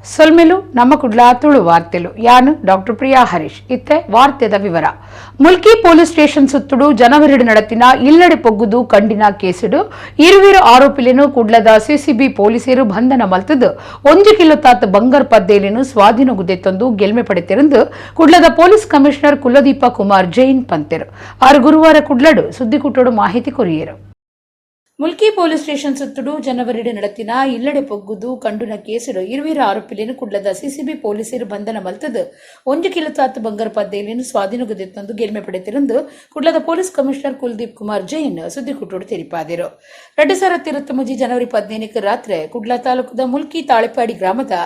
ಸೊಲ್ಮೆಲು. ನಮ್ಮ ಕುಡ್ಲ ತುಳು ವಾರ್ತೆಲು. ಯಾನು ಡಾಕ್ಟರ್ ಪ್ರಿಯಾ ಹರೀಶ್. ಇತ್ತೆ ವಾರ್ತೆದ ವಿವರ. ಮುಲ್ಕಿ ಪೊಲೀಸ್ ಸ್ಟೇಷನ್ ಸುತ್ತುಡು ಜನವರಿಡು ನಡತಿನ ಇಲ್ಲಡೆ ಪೊಗ್ಗುದು ಕಂಡಿನ ಕೇಸುಡು ಇರುವೆರು ಆರೋಪಿಲೆನು ಕುಡ್ಲದ ಸಿಸಿಬಿ ಪೊಲೀಸರು ಬಂಧನ ಮಲ್ತದು 1 ಕಿಲೋ ತಾತ್ ಬಂಗಾರ್ ಪದ್ದೇಲಿನು ಸ್ವಾಧೀನಗುದೆತ್ತೊಂದು ಗೆಲ್ಮೆ ಪಡೆತಿರಂದು ಕುಡ್ಲದ ಪೊಲೀಸ್ ಕಮಿಷನರ್ ಕುಲದೀಪ ಕುಮಾರ್ ಜೈನ್ ಪಂತೆರು. ಆರು ಗುರುವಾರ ಕುಡ್ಲಡು ಸುದ್ದಿಕುಟ್ಟೋಡು ಮಾಹಿತಿ ಕೊರಿಯರು. ಮುಲ್ಕಿ ಪೊಲೀಸ್ ಸ್ಟೇಷನ್ ಸುತ್ತುಡು ಜನವರಿಡು ನಡತಿನ ಇಲ್ಲಡೆ ಪೊಗ್ಗುದು ಕಂಡುನ ಕೇಸುಡು ಇರುವೆರು ಆರೋಪಿಲೇನು ಕುಡ್ಲದ ಸಿಸಿಬಿ ಪೊಲೀಸರು ಬಂಧನ ಮಲ್ತದು 1 ಕಿಲೋ ತಾತ್ ಬಂಗಾರ ಪದ್ದೇಲಿನು ಸ್ವಾಧೀನಗುದೆತ್ತೊಂದು ಗೆಲ್ಮೆ ಪಡೆತಿರಂದು ಕುಡ್ಲದ ಪೊಲೀಸ್ ಕಮಿಷನರ್ ಕುಲ್ದೀಪ್ ಕುಮಾರ್ ಜೈನ್ ಸುದ್ದಿಕುಟ್ಟೋಡು ತೆರಿಪಾದಿರು. 2023 ಜನವರಿ 15ಕ್ಕೆ ರಾತ್ರಿ ಕುಡ್ಲ ತಾಲೂಕುದ ಮುಲ್ಕಿ ತಾಳೆಪಾಡಿ ಗ್ರಾಮದ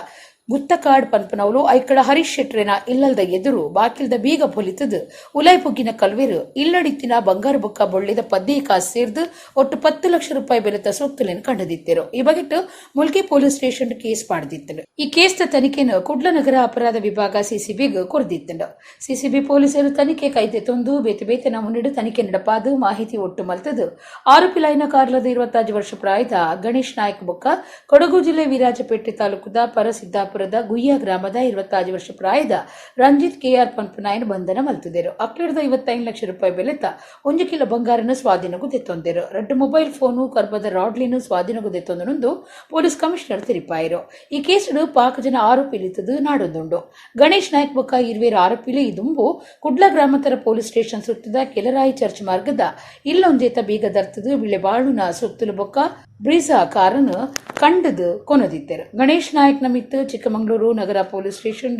ಗುತ್ತಕಾಡ್ ಪನ್ಪನವಲು ಐಕಳ ಹರೀಶ್ ಶೆಟ್ರೆನ ಇಲ್ಲಲ್ದ ಎದುರು ಬಾಕಿಲ್ದ ಬೀಗ ಪೊಲಿತದು ಉಲೈ ಪೊಗ್ಗಿನ ಕಲ್ವೇರು ಇಲ್ಲಡಿತ್ತಿನ ಬಂಗಾರ ಬೊಕ್ಕ ಬೊಳ್ಳಿದ ಪದ್ದೇ ಕಾಸು ಸೇರ್ದು ಒಟ್ಟು 10 ಲಕ್ಷ ರೂಪಾಯಿ ಬೆಲೆತ ಸೊತ್ತುಲೆನ್ ಕಂಡುದಿತ್ತೆರು. ಈ ಬಗೆಟ್ ಮುಲ್ಕಿ police station case ಪಾಡ್ದಿತ್ತನು. ಈ ಕೇಸ್ದ ತನಿಖೆಯನ್ನು ಕುಡ್ಲ ನಗರ ಅಪರಾಧ ವಿಭಾಗ ಸಿಸಿಬಿಗ್ ಕೊರ್ದಿತ್ತಂಡು. ಸಿಸಿಬಿ ಪೊಲೀಸರು ತನಿಖೆ ಕೈತೆತ್ತೊಂದು ಬೇತೆ ಬೇತೆ ನಮೂನೆಡು ತನಿಖೆ ನಡಪಾದು ಮಾಹಿತಿ ಒಟ್ಟು ಮಲ್ತದು ಆರೋಪಿ ಲೈನ ಕಾರ್ಲದ 25 ವರ್ಷ ಪ್ರಾಯದ ಗಣೇಶ್ ನಾಯ್ಕ್ ಬೊಕ್ಕ ಕೊಡಗು ಜಿಲ್ಲೆ ವಿರಾಜಪೇಟೆ ತಾಲೂಕುದ ಪರಸಿದ್ದಾಪುರದ ಗುಯ್ಯ ಗ್ರಾಮದ 25 ವರ್ಷ ಪ್ರಾಯದ ರಂಜಿತ್ ಕೆಆರ್ ಪನ್ಪುನಾಯನ್ ಬಂಧನ ಮಲ್ತುದೆರು. ಅಕ್ಲೆಡ್ದ 25 ಲಕ್ಷ ರೂಪಾಯಿ ಬೆಲೆತ 1 ಕಿಲೋ ಬಂಗಾರನ ಸ್ವಾಧೀನಗೂ ದೆತ್ತೊಂದೆರು. ರಡ್ಡು ಮೊಬೈಲ್ ಫೋನು, ಕರ್ಬದ ರಾಡ್ಲಿನು ಸ್ವಾಧೀನಗೂ ದೆತ್ತೊಂದನೊಂದು ಪೊಲೀಸ್ ಕಮಿಷನರ್ ತೆರಿಪಾಯರು. ಈ ಕೇಸುಡು ಪಾಕ ಜನ ಆರೋಪಿಲಿತ್ತದು ನಾಡೊಂದುಂಡು. ಗಣೇಶ್ ನಾಯ್ಕ್ ಬೊಕ್ಕ ಇರ್ವೇರು ಆರೋಪಿಲು ದುಂಬು ಕುಡ್ಲ ಗ್ರಾಮಾಂತರ ಪೊಲೀಸ್ ಸ್ಟೇಷನ್ ಸುತ್ತದ ಕೆಲರಾಯಿ ಚರ್ಚ್ ಮಾರ್ಗದ ಇಲ್ಲೊಂಜೇತ ಬೀಗ ದರ್ತದು ಬಿಳೆ ಬಾಳುನ ಸುತ್ತಲು ಬೊಕ್ಕ ಬ್ರೀಸಾ ಕಾರನ್ನು ಕಂಡದು ಕೊನದಿತ್ತೆರು. ಗಣೇಶ್ ನಾಯ್ಕ್ ನಮಿತ್ತು ಚಿಕ್ಕಮಗಳೂರು ನಗರ police station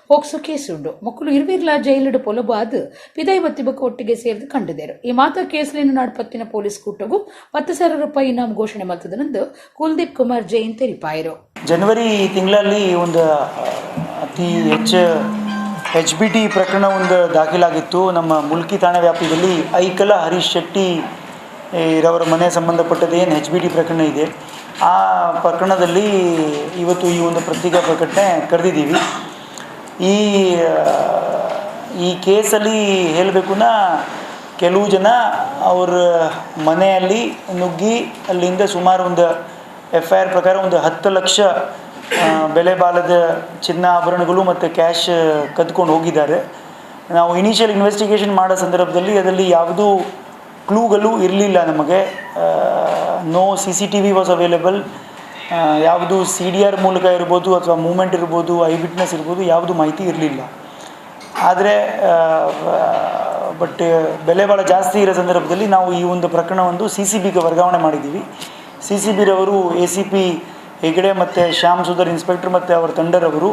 POCSO case ಉಂಡು. ಮೊಕ್ಕಲು ಇರ್ವಿರ್ಲಾ ಜೈಲುಡು ಪೊಲಬಾದ್ ಪಿದೈ ಬತ್ತಿ ಬೊಕ್ಕ ಒಟ್ಟಿಗೆ ಸೇರಿದು ಕಂಡದೇರು. ಈ ಮಾತ ಕೇಸ್ಲೇನು ನಾಡ್ಪತ್ತಿನ ಪೊಲೀಸ್ ಕೂಟಗು 10,000 ರೂಪಾಯಿ ಇನಾಮ್ ಘೋಷಣೆ ಮಲ್ತದನಂದು ಕುಲ್ದೀಪ್ ಕುಮಾರ್ ಜೈನ್ ತೆರಿಪಾಯರು. ಜನವರಿ ತಿಂಗಳಲ್ಲಿ ಒಂದು ಅತಿ ಹೆಚ್ಚು ಎಚ್ ಬಿ ಟಿ ಪ್ರಕರಣ ಒಂದು ದಾಖಲಾಗಿತ್ತು. ನಮ್ಮ ಮುಲ್ಕಿ ಠಾಣೆ ವ್ಯಾಪ್ತಿಯಲ್ಲಿ ಐಕಲ ಹರೀಶ್ ಶೆಟ್ಟಿ ರವರ ಮನೆ ಸಂಬಂಧಪಟ್ಟದ್ದು ಏನು H B T ಪ್ರಕರಣ ಇದೆ, ಆ ಪ್ರಕರಣದಲ್ಲಿ ಇವತ್ತು ಈ ಒಂದು ಪತ್ರಿಕಾ ಪ್ರಕಟಣೆ ಕರೆದಿದ್ದೀವಿ. ಈ ಈ ಕೇಸಲ್ಲಿ ಹೇಳಬೇಕು, ಕೆಲವು ಜನ ಅವ್ರ ಮನೆಯಲ್ಲಿ ನುಗ್ಗಿ ಅಲ್ಲಿಂದ ಸುಮಾರು ಒಂದು F I R ಪ್ರಕಾರ ಒಂದು 10 ಲಕ್ಷ ಬೆಲೆ ಬಾಳದ ಚಿನ್ನ ಆಭರಣಗಳು ಮತ್ತು ಕ್ಯಾಶ್ ಕದ್ಕೊಂಡು ಹೋಗಿದ್ದಾರೆ. ನಾವು ಇನಿಷಿಯಲ್ ಇನ್ವೆಸ್ಟಿಗೇಷನ್ ಮಾಡೋ ಸಂದರ್ಭದಲ್ಲಿ ಅದರಲ್ಲಿ ಯಾವುದೂ ಕ್ಲೂಗಳು ಇರಲಿಲ್ಲ ನಮಗೆ. No CCTV was available. ಯಾವುದು ಸಿಡಿಆರ್ ಮೂಲಕ ಇರ್ಬೋದು ಅಥವಾ ಮೂಮೆಂಟ್ ಇರ್ಬೋದು, ಐ ವಿಟ್ನೆಸ್ ಇರ್ಬೋದು, ಯಾವುದು ಮಾಹಿತಿ ಇರಲಿಲ್ಲ. ಆದರೆ ಬಟ್ ಬೆಲೆ ಭಾಳ ಜಾಸ್ತಿ ಇರೋ ಸಂದರ್ಭದಲ್ಲಿ ನಾವು ಈ ಒಂದು ಪ್ರಕರಣವನ್ನು ಸಿ ಸಿ ಬಿಗೆ ವರ್ಗಾವಣೆ ಮಾಡಿದ್ದೀವಿ. ಸಿ ಸಿ ಬಿರವರು A C P Hegde ಮತ್ತು ಶ್ಯಾಮ್ ಸುಂದರ್ ಇನ್ಸ್ಪೆಕ್ಟರ್ ಮತ್ತು ಅವರ ತಂಡರವರು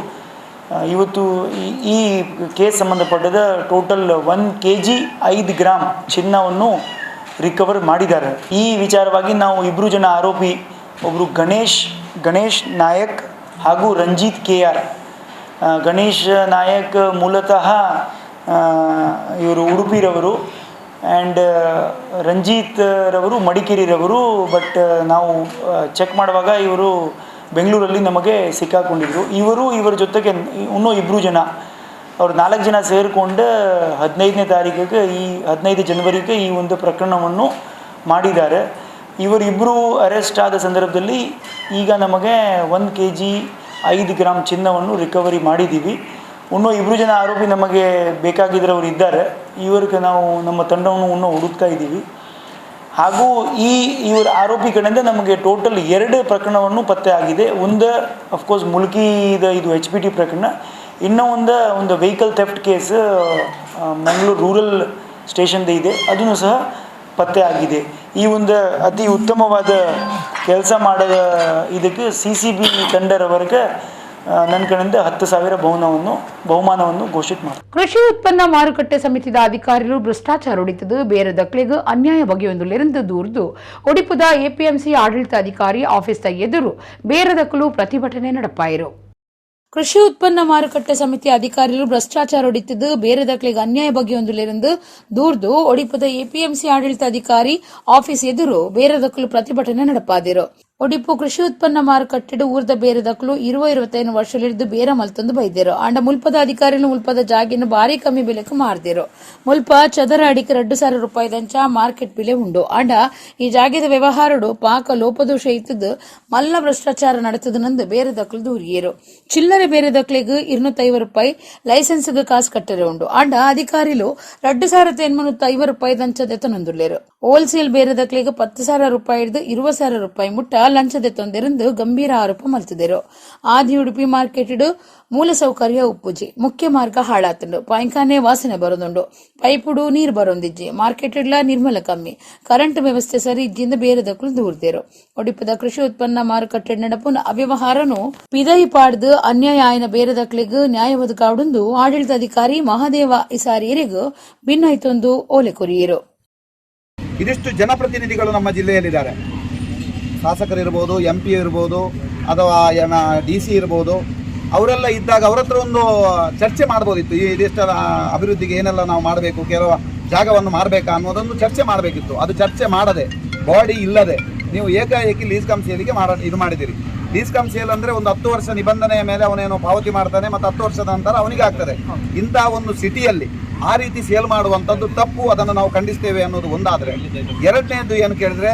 ಇವತ್ತು ಈ ಈ ಕೇಸ್ ಸಂಬಂಧಪಟ್ಟದ ಟೋಟಲ್ 1 ಕೆಜಿ 5 ಗ್ರಾಮ್ ಚಿನ್ನವನ್ನು ರಿಕವರ್ ಮಾಡಿದ್ದಾರೆ. ಈ ವಿಚಾರವಾಗಿ ನಾವು ಇಬ್ಬರು ಜನ ಆರೋಪಿ, ಒಬ್ಬರು ಗಣೇಶ್ ಗಣೇಶ್ ನಾಯಕ್ ಹಾಗೂ ರಂಜಿತ್ ಕೆ ಆರ್. ಗಣೇಶ್ ನಾಯಕ್ ಮೂಲತಃ ಇವರು ಉಡುಪಿರವರು ಆ್ಯಂಡ್ ರಂಜಿತ್ ರವರು ಮಡಿಕೇರಿರವರು. ಬಟ್ ನಾವು ಚೆಕ್ ಮಾಡುವಾಗ ಇವರು ಬೆಂಗಳೂರಲ್ಲಿ ನಮಗೆ ಸಿಕ್ಕಾಕೊಂಡಿದ್ರು. ಇವರು, ಇವರ ಜೊತೆಗೆ ಇನ್ನೂ ಇಬ್ಬರು ಜನ, ಅವ್ರು ನಾಲ್ಕು ಜನ ಸೇರಿಕೊಂಡು 15ನೇ ತಾರೀಕಿಗೆ, ಈ 15 ಜನವರಿಗೆ ಈ ಒಂದು ಪ್ರಕರಣವನ್ನು ಮಾಡಿದ್ದಾರೆ. ಇವರಿಬ್ಬರು ಅರೆಸ್ಟ್ ಆದ ಸಂದರ್ಭದಲ್ಲಿ ಈಗ ನಮಗೆ 1 ಕೆಜಿ 5 ಗ್ರಾಮ್ ಚಿನ್ನವನ್ನು ರಿಕವರಿ ಮಾಡಿದ್ದೀವಿ. ಇನ್ನೂ ಇಬ್ಬರು ಜನ ಆರೋಪಿ ನಮಗೆ ಬೇಕಾಗಿದ್ದರವರು ಇದ್ದಾರೆ. ಇವರಿಗೆ ನಾವು ನಮ್ಮ ತಂಡವನ್ನು ಇನ್ನೂ ಹುಡುಕ್ತಾ ಇದ್ದೀವಿ. ಹಾಗೂ ಈ ಇವರ ಆರೋಪಿ ಕಡೆಯಿಂದ ನಮಗೆ ಟೋಟಲ್ ಎರಡು ಪ್ರಕರಣವನ್ನು ಪತ್ತೆ ಆಗಿದೆ. ಒಂದು ಅಫ್ಕೋರ್ಸ್ ಮುಲ್ಕಿದ ಇದು H B T ಪ್ರಕರಣ. ಇನ್ನೂ ಒಂದು ಒಂದು vehicle theft case Mangaluru rural ಸ್ಟೇಷನ್ದು ಇದೆ, ಅದನ್ನು ಸಹ ಪತ್ತೆ ಆಗಿದೆ. ಈ ಒಂದು ಅತಿ ಉತ್ತಮವಾದ ಕೆಲಸ ಮಾಡೋದ ಇದಕ್ಕೆ C C B ತಂಡರವರೆಗೆ ನನ್ನ ಕಡೆಯಿಂದ 10,000 ಬಹುಮಾನವನ್ನು ಬಹುಮಾನವನ್ನು ಘೋಷಿತ ಮಾಡ್ತೀನಿ. ಕೃಷಿ ಉತ್ಪನ್ನ ಮಾರುಕಟ್ಟೆ ಸಮಿತಿದ ಅಧಿಕಾರಿಗಳು ಭ್ರಷ್ಟಾಚಾರ ಹೊಡಿತದು ಬೇರೆ ದಕ್ಲೆಗ್ ಅನ್ಯಾಯ ಬಗೆಯೊಂದುಲಿருந்து ದೂರ್ದು ಒಡಿಪುದ ಎಪಿಎಂಸಿ ಆಡಳಿತಾಧಿಕಾರಿ ಆಫೀಸ್ದ ಎದುರು ಬೇರೆ ದಕ್ಕಲು ಪ್ರತಿಭಟನೆ நடப்பாಯಿರು. ಕೃಷಿ ಉತ್ಪನ್ನ ಮಾರುಕಟ್ಟೆ ಸಮಿತಿ ಅಧಿಕಾರಿಗಳು ಭ್ರಷ್ಟಾಚಾರ ಹೊಡಿತಿದ್ದು ಬೇರೆ ದಕ್ಲೆಗ್ ಅನ್ಯಾಯ ಬಗೆಯೊಂದುಲಿருந்து ದೂರ್ದು ಒಡಿಪುದ ಎಪಿಎಂಸಿ ಆಡಳಿತಾಧಿಕಾರಿ ಆಫೀಸ್ ಎದುರು ಬೇರೆ ದಕ್ಕಲು ಪ್ರತಿಭಟನೆ நடப்பாದಿರು. Odipu ಕೃಷಿ ಉತ್ಪನ್ನ ಮಾರುಕಟ್ಟೆಡು ಊರ್ದ ಬೇರೆದಕ್ಲು 20-25 ವರ್ಷಲಿರ್ದು ಬೇರ ಮಲ್ತೊಂದು ಬೈದೇರು. ಆಂಡ ಮುಲ್ಪದ ಅಧಿಕಾರಿಲು ಮುಲ್ಪದ ಜಾಗಿನ ಭಾರಿ ಕಮ್ಮಿ ಬೆಲೆக்கு ಮಾರ್ದೇರು. ಮುಲ್ಪ ಚದರ ಅಡಿಗೆ 2000 ರೂಪಾಯಿದಂಚ ಮಾರ್ಕೆಟ್ ಬೆಲೆ ಉಂಡು. ಆಂಡ ಈ ಜಾಗೆದ ವ್ಯವಹಾರಡು ಪಾಕ ಲೋಪದೋಷ ಇತ್ತದು ಮಲ್ಲ ಭ್ರಷ್ಟಾಚಾರ ನಡೆತದನಂದು ಬೇರೆ ದಕ್ಲು ದೂರಿಯೇರು. ಚಿಲ್ಲರೆ ಬೇರೆ ದಕ್ಲಿಗ್ 250 ರೂಪಾಯಿ ಲೈಸೆನ್ಸ್ ಕಾಸು ಕಟ್ಟರೆ ಉಂಡು. ಆಂಡ ಅಧಿಕಾರಿಲು 2850 ರೂಪಾಯಿ ದೆತನೊಂದುಲ್ಲೇರು. ಹೋಲ್ಸೇಲ್ ಬೇರೆ ದಕ್ಲಿಗ್ 10,000 ರೂಪಾಯಿ ಹಿಡಿದು 20,000 ರೂಪಾಯಿ ಮುಟ್ಟ ಲಂಚದ ತೊಂದರೆಂದು ಗಂಭೀರ ಆರೋಪ ಮಲ್ತಿದರು. ಆದಿ ಉಡುಪಿ ಮಾರ್ಕೆಟ್ ಮೂಲ ಸೌಕರ್ಯ ಉಪ್ಪುಜಿ, ಮುಖ್ಯ ಮಾರ್ಗ ಹಾಳಾತುಂಡು, ಪಾಯ್ಖಾನೆ ವಾಸನೆ ಬರೋದುಂಡು, ಪೈಪುಡು ನೀರು ಬರೋಂದಿಜ್ಜಿ, ಮಾರ್ಕೆಟ್ ಇಡ್ಲ ನಿರ್ಮಲ ಕಮ್ಮಿ, ಕರೆಂಟ್ ವ್ಯವಸ್ಥೆ ಸರಿ ಇಜ್ಜಿಂದ ಬೇರೆ ದಕ್ಕಲು ದೂರ್ದೇರು. ಉಡುಪಿದ ಕೃಷಿ ಉತ್ಪನ್ನ ಮಾರುಕಟ್ಟೆ ನಡಪುನ ಅವ್ಯವಹಾರನು ಪಿದಯಿ ಪಾಡ್ದು ಅನ್ಯಾಯ ಆಯ್ನ ಬೇರೆ ದಕ್ಲಿಗ್ ನ್ಯಾಯ ಒದಗಾವುಡುಂದು ಆಡಳಿತಾಧಿಕಾರಿ ಮಹಾದೇವ ಇಸಾರಿಯರಿಗೂ ಭಿನ್ನಾಯ್ತೊಂದು ಓಲೆ ಕೊರಿಯರು. ಇದಿಷ್ಟು ಜನಪ್ರತಿನಿಧಿಗಳು ನಮ್ಮ ಜಿಲ್ಲೆಯಲ್ಲಿದ್ದಾರೆ. ಶಾಸಕರಿರ್ಬೋದು, ಎಂ ಪಿ ಇರ್ಬೋದು, ಅಥವಾ ಡಿ ಸಿ ಇರ್ಬೋದು. ಅವರೆಲ್ಲ ಇದ್ದಾಗ ಅವ್ರ ಹತ್ರ ಒಂದು ಚರ್ಚೆ ಮಾಡ್ಬೋದಿತ್ತು. ಈ ಇದಿಷ್ಟರ ಅಭಿವೃದ್ಧಿಗೆ ಏನೆಲ್ಲ ನಾವು ಮಾಡಬೇಕು, ಕೆಲವು ಜಾಗವನ್ನು ಮಾರಬೇಕಾ ಅನ್ನೋದೊಂದು ಚರ್ಚೆ ಮಾಡಬೇಕಿತ್ತು. ಅದು ಚರ್ಚೆ ಮಾಡದೆ, ಬಾಡಿ ಇಲ್ಲದೆ ನೀವು ಏಕಾಏಕಿ ಲೀಸ್ ಕಮ್ ಸೇಲಿಗೆ ಮಾರಾಟ ಇದು ಮಾಡಿದಿರಿ. Lease come sale ಅಂದರೆ ಒಂದು 10 ವರ್ಷ ನಿಬಂಧನೆಯ ಮೇಲೆ ಅವನೇನೋ ಪಾವತಿ ಮಾಡ್ತಾನೆ ಮತ್ತು 10 ವರ್ಷದ ನಂತರ ಅವನಿಗೆ ಆಗ್ತದೆ. ಇಂತಹ ಒಂದು ಸಿಟಿಯಲ್ಲಿ ಆ ರೀತಿ ಸೇಲ್ ಮಾಡುವಂಥದ್ದು ತಪ್ಪು. ಅದನ್ನು ನಾವು ಖಂಡಿಸ್ತೇವೆ ಅನ್ನೋದು ಒಂದಾದರೆ, ಎರಡನೇದು ಏನು ಕೇಳಿದ್ರೆ,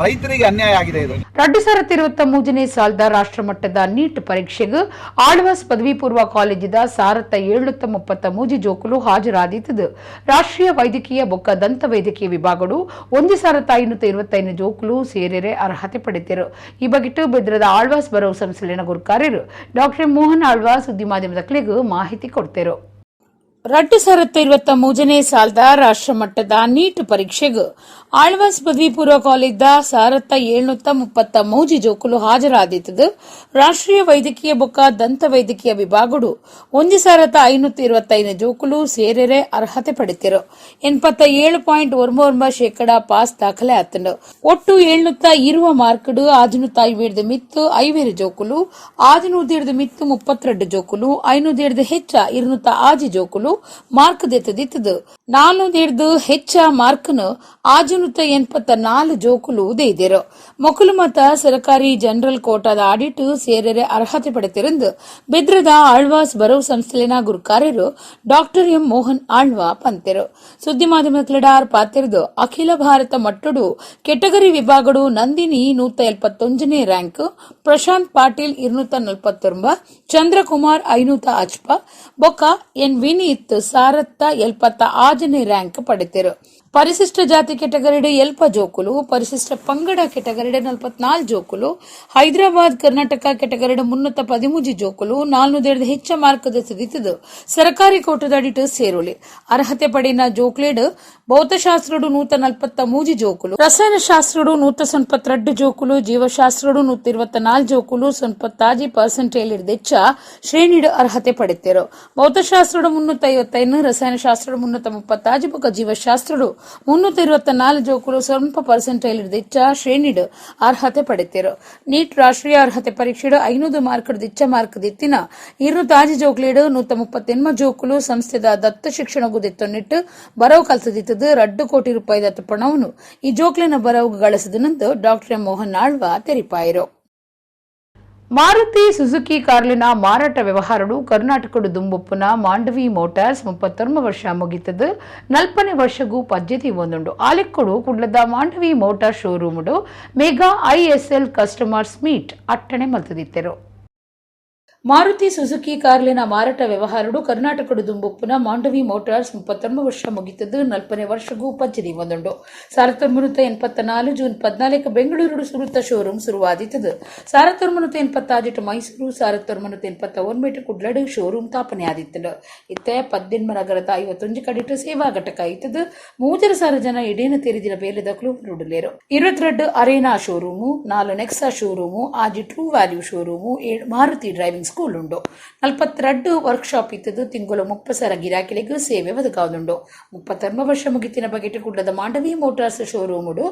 ರೈತರಿಗೆ ಅನ್ಯಾಯ ಆಗಿದೆ ಇದು. 2023ನೇ ಸಾಲದ ರಾಷ್ಟ್ರಮಟ್ಟದ ನೀಟ್ ಪರೀಕ್ಷೆಗೆ ಆಳ್ವಾಸ್ ಪದವಿ ಪೂರ್ವ ಕಾಲೇಜಿದ 1733 ಜೋಕುಲು ಹಾಜರಾದಿತ್ತದು. ರಾಷ್ಟ್ರೀಯ ವೈದ್ಯಕೀಯ ಬೊಕ್ಕ ದಂತ ವೈದ್ಯಕೀಯ ವಿಭಾಗಗಳು 1525 ಜೋಕುಲು ಸೇರೆರೆ ಅರ್ಹತೆ ಪಡೆದಿರು. ಈ ಬಗೆಟ್ ಬೆದ್ರದ ಆಳ್ವಾಸ್ ಬರವು ಸಂಸ್ಥೆಯ ಗುರುಕಾರ್ಯರು ಡಾಕ್ಟರ್ ಮೋಹನ್ ಆಳ್ವಾಸ್ ಸುದ್ದಿ ಮಾಧ್ಯಮದ ಕ್ಲಿಗ್ ಮಾಹಿತಿ ಕೊಡ್ತೇರು. 2023ನೇ ಸಾಲದ ರಾಷ್ಟ್ರಮಟ್ಟದ ನೀಟ್ ಪರೀಕ್ಷೆಗೆ ಆಳ್ವಾಸ್ ಪದವಿ ಪೂರ್ವ ಕಾಲೇಜ್ದ 1733 ಜೋಕುಲು ಹಾಜರಾದಿತ್ತದು. ರಾಷ್ಟ್ರೀಯ ವೈದ್ಯಕೀಯ ಬೊಕ್ಕ ದಂತ ವೈದ್ಯಕೀಯ ವಿಭಾಗಡು 1525 ಜೋಕುಲು ಸೇರೆರೆ ಅರ್ಹತೆ ಪಡೆತಿರು. 87.99% ಪಾಸ್ ದಾಖಲೆ ಆತಂಡು. ಒಟ್ಟು 720 ಮಾರ್ಕ್ಡ್ 650 ಮಿತ್ತು 50 ಜೋಕುಲು, 600 ಮಿತ್ತು 32 ಜೋಕುಲು, 500 ಹೆಚ್ಚ 206 ಜೋಕುಲು ಮಾರ್ಕ್ ದೆತ್ತದಿತ್ತದು. 400 ಹೆಚ್ಚ ಮಾರ್ಕ್ನು 684 ಜೋಕುಲು ದೇದಿರು. ಮೊಕಲು ಮತ ಸರಕಾರಿ ಜನರಲ್ ಕೋಟಾದ ಆಡಿಟ್ ಸೇರೆರೆ ಅರ್ಹತೆ ಪಡೆತಿರಂದು ಬೆದ್ರದ ಆಳ್ವಾಸ್ ಬರವು ಸಂಸ್ಥೆಲಿನ ಗುರುಕಾರ್ಯರು ಡಾಕ್ಟರ್ ಎಂ ಮೋಹನ್ ಆಳ್ವಾ ಪಂತೆರು. ಸುದ್ದಿ ಮಾಧ್ಯಮ ಕ್ಲಿಡಾರ್ ಪಾತಿರ್ದು ಅಖಿಲ ಭಾರತ ಮಟ್ಟಡು ಕೆಟಗರಿ ವಿಭಾಗಡು ನಂದಿನಿ 171ನೇ ರ್ಯಾಂಕ್, ಪ್ರಶಾಂತ್ ಪಾಟೀಲ್ 249, ಚಂದ್ರಕುಮಾರ್ 505, ಬೊಕ್ಕ ಎನ್ ವಿನೀತ್ 1076ನೇ ರ್ಯಾಂಕ್ ಪಡೆತಿರು. ಪರಿಶಿಷ್ಟ ಜಾತಿ ಕೆಟಗರಿಡೆ ಎಲ್ಪ ಜೋಕುಲು, ಪರಿಶಿಷ್ಟ ಪಂಗಡ ಕೆಟಗರಿಡೆ 44 ಜೋಕುಲು, ಹೈದರಾಬಾದ್ ಕರ್ನಾಟಕ ಕೆಟಗರಿಡೆ 313 ಜೋಕುಲು 400 ಹೆಚ್ಚ ಮಾರ್ಕ್ ದೆತ್ತದಿತ್ತದು ಸರ್ಕಾರಿ ಕೋಟದಡಿಟ್ ಸೇರುಲಿ. ಅರ್ಹತೆ ಪಡಿನ ಜೋಕ್ಲೇಡ್ ಭೌತಶಾಸ್ತ್ರಡು 143 ಜೋಕುಲು, ರಸಾಯನಶಾಸ್ತ್ರಡು 192 ಜೋಕುಲು, ಜೀವಶಾಸ್ತ್ರಡು 124 ಜೋಕುಲು 96 ಪರ್ಸೆಂಟೇಜ್ ಹೆಚ್ಚ ಶ್ರೇಣಿಡ್ ಅರ್ಹತೆ ಪಡೆತಿರು. ಭೌತಶಾಸ್ತ್ರಡು 355, ರಸಾಯನಶಾಸ್ತ್ರಡು 336 ಬೊಕ್ಕ ಜೀವಶಾಸ್ತ್ರಡು 324 ಜೋಕುಲು ಸ್ವಲ್ಪ ಪರ್ಸೆಂಟೇಜ್ ಹೆಚ್ಚ ಶ್ರೇಣಿಡ್ ಅರ್ಹತೆ ಪಡೆತಿರು. ನೀಟ್ ರಾಷ್ಟ್ರೀಯ ಅರ್ಹತೆ ಪರೀಕ್ಷೆಡು 500 ಮಾರ್ಕ್ ದಿಚ್ಚ ಮಾರ್ಕ್ ದಿತ್ತಿನ 206 ಜೋಕ್ಲೇಡ್ 138 ಜೋಕುಲು ಸಂಸ್ಥೆದ ದತ್ತ ಶಿಕ್ಷಣ ಗುದೆತ್ತೊನ್ನಿಟ್ಟು ಬರವು ಕಲ್ತದಿತ್ತದು. 2 ಕೋಟಿ ರೂಪಾಯಿ ದತ್ತ ಪಣವನ್ನು ಈ ಜೋಕ್ಲಿನ ಬರವು ಗಳಿಸಿದನಂದು ಡಾಕ್ಟರ್ ಎಂ ಮೋಹನ್ ಆಳ್ವಾ ತೆರಿಪಾಯರು. ಮಾರುತಿ ಸುಜುಕಿ ಕಾರ್ಲಿನ ಮಾರಾಟ ವ್ಯವಹಾರಡು ಕರ್ನಾಟಕಡು ದುಂಬುಪ್ಪುನ ಮಾಂಡವಿ ಮೋಟಾರ್ಸ್ 39 ವರ್ಷ ಮುಗಿತದು 40ನೇ ವರ್ಷಗೂ ಪದ್ಧತಿ ಒಂದುಂಡು. ಆಲೆಕ್ಕಡು ಕುಡ್ಲದ ಮಾಂಡವಿ ಮೋಟಾರ್ ಶೋರೂముಡು mega ISL customers meet ಅಟ್ಟಣೆ ಮಲ್ತದಿತ್ತೆರು. ಮಾರುತಿ ಸುಜುಕಿ ಕಾರ್ಲಿನ ಮಾರಾಟ ವ್ಯವಹಾರಡು ಕರ್ನಾಟಕಡು ದುಂಬುಪ್ಪುನ ಮಾಂಡವಿ ಮೋಟಾರ್ಸ್ 39 ವರ್ಷ ಮುಗಿತದ್ದು 40ನೇ ವರ್ಷಗೂ ಪಜ್ಜದಿ ಒಂದುಂಡು. 1984 ಜೂನ್ 14 ಬೆಂಗಳೂರು ಸುರುತ್ತ ಶೋರೂಮ್ ಶುರುವಾದಿತ್ತದು. 1986 ಮೈಸೂರು, 1989 ಕುಡ್ಲಡು ಶೋರೂಮ್ ತಾಪನೆ ಆದಿತ್ತದು. ಇತ್ತೆ 18 ನಗರದ 51 ಕಡಿಟು ಸೇವಾ ಘಟಕ ಇತ್ತದು. 3,500 ಜನ ಇಡೇನ ತೆರಿದಿನ ಬೇಲೆದಕ್ಲು ರುಡುಲೇರು. 22 arena showroom, 4 Nexa showroom, 6 true value showroom, 7 Maruti driving. School ಉಂಡು. 42 ವರ್ಕ್ಶಾಪ್ ಇತ್ತದು ತಿಂಗಳು 30,000 ಗಿರಾಕಿಲೆಗ್ ಸೇವೆ ಒದಗಾವುದುಂಡು. 39 ವರ್ಷ ಮುಗಿತಿನ ಬಗೆಟ್ ಕುಡ್ಲದ ಮಾಂಡವಿ ಮೋಟಾರ್ಸ್ ಶೋರೂಮುಡು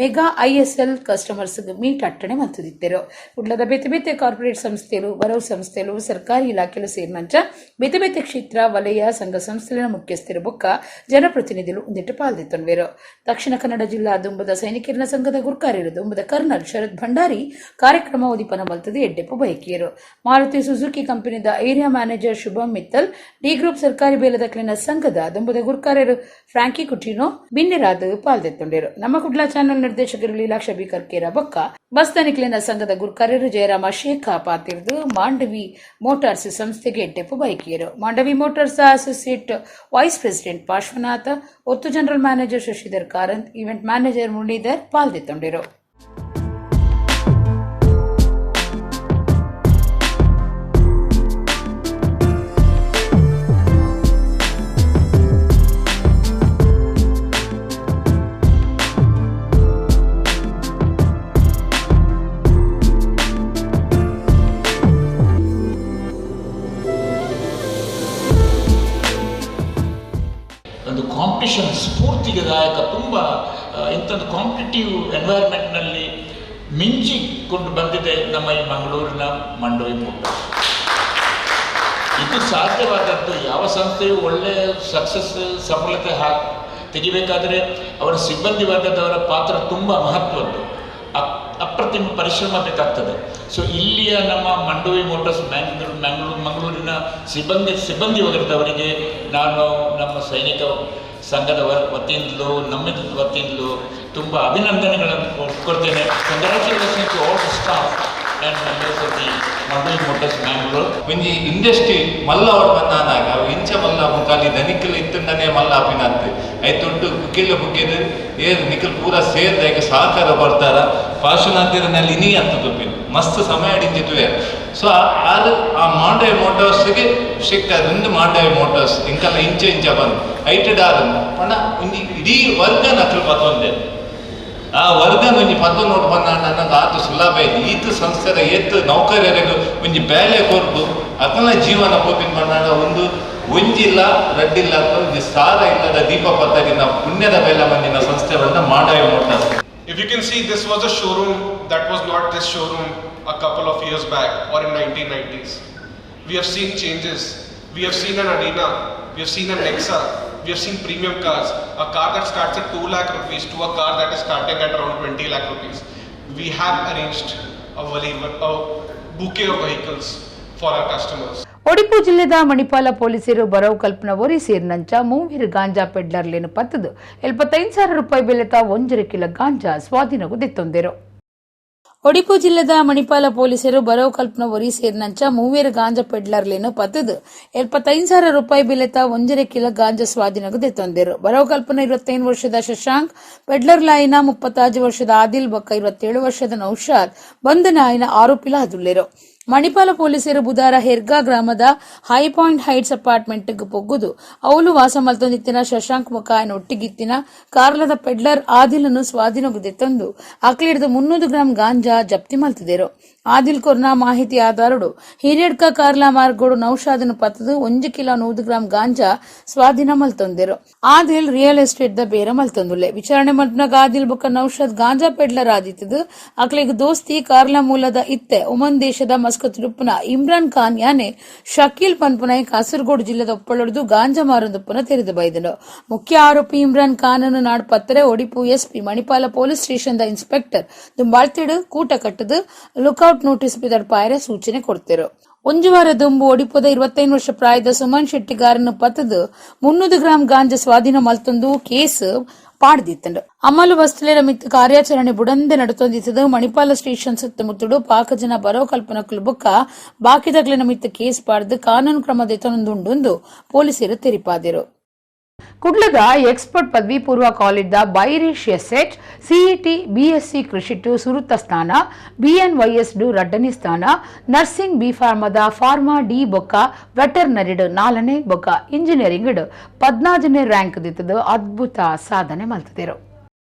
mega ISL customers meet ಅಟ್ಟಣೆ ಮಲ್ತುದಿತ್ತೆರು. ಕುಡ್ಲದ ಬೇತೆ ಬೇತೆ ಕಾರ್ಪೊರೇಟ್ ಸಂಸ್ಥೆಲು, ಬರವು ಸಂಸ್ಥೆಲು, ಸರ್ಕಾರಿ ಇಲಾಖೆಲು ಸೇರಿನಂಚ ಬೇತೆ ಬೇತೆ ಕ್ಷೇತ್ರ ವಲಯ ಸಂಘ ಸಂಸ್ಥೆಗಳ ಮುಖ್ಯಸ್ಥರು ಬೊಕ್ಕ ಜನಪ್ರತಿನಿಧಿಲು ಉಂದೆಟ್ ಪಾಲ್ದೆತ್ತೊನ್ವೆರು. ದಕ್ಷಿಣ ಕನ್ನಡ ಜಿಲ್ಲಾ ದುಂಬದ ಸೈನಿಕರಿನ ಸಂಘದ ಗುರ್ಕಾರ್ಯರು ದುಂಬದ ಕರ್ನಲ್ ಶರತ್ ಭಂಡಾರಿ ಕಾರ್ಯಕ್ರಮ ಉದಿಪನ ಮಲ್ತದು ಎಡ್ಡೆಪ್ಪು ಬಯಕಿಯರು. ಮಾರುತಿ ಸುಜುಕಿ ಕಂಪನಿದ area manager Shubham Mittal, D group ಸರ್ಕಾರಿ ಬೇಲದಕ್ಲಿನ ಸಂಘದ ದುಂಬದ ಗುರ್ಕಾರ್ಯರು ಫ್ರಾಂಕಿ ಕುಟಿನೋ ಬಿನ್ನೆರಾದ್ ಪಾಲ್ದೆತ್ತೊಂಡೆರು. ನಮ್ಮ ಕುಡ್ಲಾ ಚಾನೆಲ್ ನಿರ್ದೇಶಕರು ಲೀಲಾಕ್ಷ ಬಿ ಕರ್ಕೇರ ಬೊಕ್ಕ ಬಸ್ ದನಿಕ್ಲಿನ ಸಂಘದ ಗುರ್ಕಾರ್ಯರು ಜಯರಾಮ ಶೇಖ ಪಾತಿರ್ದು ಮಾಂಡವಿ ಮೋಟಾರ್ಸ್ ಸಂಸ್ಥೆಗೆ ಎಡ್ಡೆಪ್ಪು ಬಯಕಿಯರು. Mandavi motors associate vice president Parshvanatha, ಒತ್ತು general manager Shashidhar Karanth, event manager Muralidhar ಪಾಲ್ದೆತ್ತೊಂಡೆರು. ಒಂದು ಕಾಂಪಿಟಿಷನ್ ಸ್ಫೂರ್ತಿದಾಯಕ ತುಂಬ ಇಂಥದ್ದು ಕಾಂಪಿಟೇಟಿವ್ ಎನ್ವೈರ್ಮೆಂಟ್ನಲ್ಲಿ ಮಿಂಚಿಕೊಂಡು ಬಂದಿದೆ ನಮ್ಮ ಈ ಮಂಗಳೂರಿನ ಮಂಡವಿ ಮೋಟರ್ಸ್. ಇದು ಸಾಧ್ಯವಾದದ್ದು ಯಾವ ಸಂಸ್ಥೆಯು ಒಳ್ಳೆಯ ಸಕ್ಸಸ್ ಸಫಲತೆ ತೆಗಿಬೇಕಾದರೆ ಅವರ ಸಿಬ್ಬಂದಿ ವರ್ಗದವರ ಪಾತ್ರ ತುಂಬ ಮಹತ್ವದ್ದು. ಅಪ್ರತಿಮ ಪರಿಶ್ರಮ ಬೇಕಾಗ್ತದೆ. ಸೊ ಇಲ್ಲಿಯ ನಮ್ಮ ಮಂಡೋವಿ ಮೋಟರ್ಸ್ ಮಂಗಳೂರಿನ ಸಿಬ್ಬಂದಿ ವರ್ಗದವರಿಗೆ ನಾನು ನಮ್ಮ ಸೈನಿಕ ಸಂಘದ ವತಿಯಿಂದಲೂ ನಮ್ಮ ವತಿಯಿಂದಲೂ ತುಂಬ ಅಭಿನಂದನೆಗಳನ್ನು ಕೊಡ್ತೇನೆ. Congratulation to all the staff and members of the Mandovi motors Mangalore. ಒಂಜಿ ಇಂಡಸ್ಟ್ರಿ ಮಲ್ಲ ಅವಡ್ ಬಂದಾನಾಗ ಅವು ಇಂಚ ಮಲ್ಲ ಮುಖಾಲಿ ದನಿಕಲ್ ಇತ್ತಂಡನೆ ಮಲ್ಲ ಅಪಿನಂತೆ ಐತೊಟ್ಟು ಬುಕ್ಕೆಲ್ಲ ಬುಕ್ಕೆದು ಏರ್ ನಿಕಲ್ ಪೂರ ಸೇರ್ದ ಐಕ ಸಹಕಾರ ಬರ್ತಾರ ಪಾರ್ಶ್ವನಾಥಿರನಲ್ಲಿ ಇನಿ ಅಂತ ತುಪ್ಪಿನ ಮಸ್ತ್ ಸಮಯ ಅಡಿಂಜಿತುವೆ. ಸೊ ಅದು ಆ ಮಾಂಡವಿ ಮೋಟರ್ಸ್ಗೆ ಶಿಕ್ತ ಒಂದು ಮಾಂಡವಿ ಮೋಟರ್ಸ್ ಇಂಕಲ್ಲ ಇಂಚ ಇಂಚ ಬಂದು ಐಟೆಡ್ ಆದನ್ನು ಪಂಡ ಒಂಜಿ ಇಡೀ ವರ್ಗ ನಕಲು ಪತ್ತೊಂದೆ ಆ ವರ್ಗನ ಒಂಜಿ ಪತ್ತ ನೋಟ್ ಬಂದ ನನಗೆ ಆತು ಸುಲಭ ಇದೆ. ಈತ ಸಂಸ್ಥೆದ ಏತ್ ನೌಕರರಿಗೂ ಒಂಜಿ ಬೇಲೆ ಕೊರ್ದು ಅಕಲ್ನ ಜೀವನ ಪೋಪಿನ ಬಂದಾಗ ಒಂದು ಒಂಜಿಲ್ಲ ರಡ್ಡಿಲ್ಲ ಅಥವಾ ಒಂಜಿ ಸಾರ ಇಲ್ಲದ ದೀಪ ಪತ್ತರಿನ ಪುಣ್ಯದ ಬೇಲೆ ಮಂದಿನ ಸಂಸ್ಥೆ ಬಂದ Mandavi motors. If you can see, this was a showroom that was not this showroom a couple of years back or in 1990s. We have seen changes. We have seen an Arena, we have seen a Nexa, we have seen premium cars, a car that starts at 2 lakh rupees to a car that is starting at around 20 lakh rupees. We have arranged a bouquet of vehicles for our customers. Odipu ಜಿಲ್ಲೆದ ಮಣಿಪಾಲ ಪೊಲೀಸರು ಬರವು ಕಲ್ಪನ ಒರಿ ಸೇರಿನಂಚ ಮೂವರು ಗಾಂಜಾ ಪೆಡ್ಲರ್ಲೇನು ಪತ್ತದು 75,000 ರೂಪಾಯಿ ಬೆಲೆತ 1.5 kilo ganja ಸ್ವಾಧೀನಗೊದಿತ್ತೊಂದರು. Odipu ಜಿಲ್ಲೆದ ಮಣಿಪಾಲ ಪೊಲೀಸರು ಬರವು ಕಲ್ಪನ ಒರಿ ಸೇರಿನಂಚ ಮೂವರು ಗಾಂಜಾ ಪೆಡ್ಲರ್ಲೇನು ಪತ್ತದು 75,000 ರೂಪಾಯಿ ಬೆಲೆತ 1.5 ಕಿಲೋ ಗಾಂಜಾ ಸ್ವಾಧೀನಗೊದಿತ್ತೊಂದರು. ಬರವು ಕಲ್ಪನ 25 ವರ್ಷದ ಶಶಾಂಕ್, ಪೆಡ್ಲರ್ ಲಾಯಿನ 35 ವರ್ಷದ ಆದಿಲ್ ಬೊಕ್ಕ 27 ವರ್ಷದ ನೌಶಾದ್ ಬಂಧನ ಆಯಿನ ಆರೋಪಿಲ ಅದುಲ್ಲೆರು. ಮಣಿಪಾಲ ಪೊಲೀಸರು ಬುಧಾರ ಹೆರ್ಗಾ ಗ್ರಾಮದ high point heights apartment ಪೊಗ್ಗುದು ಅವಲು ವಾಸ ಮಲ್ತೊಂದಿತ್ತಿನ ಶಶಾಂಕ್ ಮುಖಾಯನ ಒಟ್ಟಿಗಿತ್ತಿನ ಕಾರ್ಲದ ಪೆಡ್ಲರ್ ಆದಿಲನ್ನು ಸ್ವಾಧೀನಗೊದೆತ್ತೊಂದು ಅಕ್ಲಿಡ್ದು 300 ಗ್ರಾಂ ಗಾಂಜಾ ಜಪ್ತಿ ಮಲ್ತಿದೆರು. ಆದಿಲ್ ಕೊರ್ನ ಮಾಹಿತಿ ಆಧಾರಡು ಹಿರಿಯಡ್ಕ ಕಾರ್ಲಾ ಮಾರ್ಗೋಡು ನೌಶಾದನು ಪತ್ತದು 1 ಕಿಲೋ 100 ಗ್ರಾಂ ಗಾಂಜಾ ಸ್ವಾಧೀನ ಮಲ್ತೊಂದೆರು. ಆದಿಲ್ real estate the ಬೇರ ಮಲ್ತೊಂದುಲ್ಲೆ. ವಿಚಾರಣೆ ಮಲ್ಪನಾಗ ಆದಿಲ್ ಬೊಕ್ಕ ನೌಶಾದ್ ಗಾಂಜಾ ಪೆಡ್ಲರ್ ಆದಿತ್ತದು ಅಕ್ಲೆಗ್ ದೋಸ್ತಿ ಕಾರ್ಲಾ ಮೂಲದ ಇತ್ತೆ ಒಮನ್ ದೇಶದ ಮಸ್ಕತ್ ಡುಪ್ಪುನ ಇಮ್ರಾನ್ ಖಾನ್ ಯಾನೆ ಶಕೀಲ್ ಪನ್ಪುನೈ ಕಾಸರಗೋಡು ಜಿಲ್ಲೆದ ಒಪ್ಪಳೊಡ್ದು ಗಾಂಜಾ ಮಾರುಂದುಪ್ಪುನ ತೆರೆದು ಬೈದನು. ಮುಖ್ಯ ಆರೋಪಿ ಇಮ್ರಾನ್ ಖಾನ್ ಅನ್ನು ನಾಡ್ಪತ್ತರೆ Odipu SP Manipal police station the inspector ದುಂಬಾಳ್ತಿಡು ಕೂಟ ಕಟ್ಟದು ಲುಕ್ಔಟ್ ನೋಟಿಸ್ ಬಿದಡ್ಪಾಯರೆ ಸೂಚನೆ ಕೊಡ್ತಿರು. ಒಂಜು ವಾರ ದುಂಬು ಒಡಿಪುದ 25 ವರ್ಷ ಪ್ರಾಯದ ಸುಮನ್ ಶೆಟ್ಟಿಗಾರನ್ನು ಪತ್ತದು 300 ಗ್ರಾಂ ಗಾಂಜಾ ಸ್ವಾಧೀನ ಮಲ್ತೊಂದು ಕೇಸ್ ಪಾಡ್ದಿತ್ತಂಡು. ಅಮಲು ವಸ್ತುಲೇರ ಮಿತ್ತು ಕಾರ್ಯಾಚರಣೆ ಬುಡಂದೆ ನಡತೊಂದಿತ್ತದು ಮಣಿಪಾಲ ಸ್ಟೇಷನ್ ಸುತ್ತಮುತ್ತಡು ಪಾಕ ಜನ ಬರೋ ಕಲ್ಪನಕುಲು ಬೊಕ್ಕ ಬಾಕಿದಗ್ಲಿನ ಮಿತ್ತು ಕೇಸ್ ಪಾಡ್ದು ಕಾನೂನು ಕ್ರಮ ದೆತೊಂದುಂಡು ಪೊಲೀಸರು ತೆರಿಪಾದಿರು. ಕುಡ್ಲದ ಎಕ್ಸ್ಪರ್ಟ್ ಪದವಿ ಪೂರ್ವ ಕಾಲೇಜ್ದ ಬೈರೀಶ್ SH CET BSc ಕೃಷಿಟು ಸುರುತ ಸ್ಥಾನ, ಬಿಎನ್ವೈಎಸ್ do ರಡ್ಡನೇ ಸ್ಥಾನ, ನರ್ಸಿಂಗ್ ಬಿ ಫಾರ್ಮದ ಫಾರ್ಮಾ ಡಿ ಬೊಕ್ಕ ವೆಟರ್ನರಿಡ್ 4ನೇ ಬೊಕ್ಕ ಇಂಜಿನಿಯರಿಂಗ್ 14ನೇ ರ್ಯಾಂಕ್ ದಿತ್ತದು ಅದ್ಭುತ ಸಾಧನೆ ಮಲ್ತದಿರು.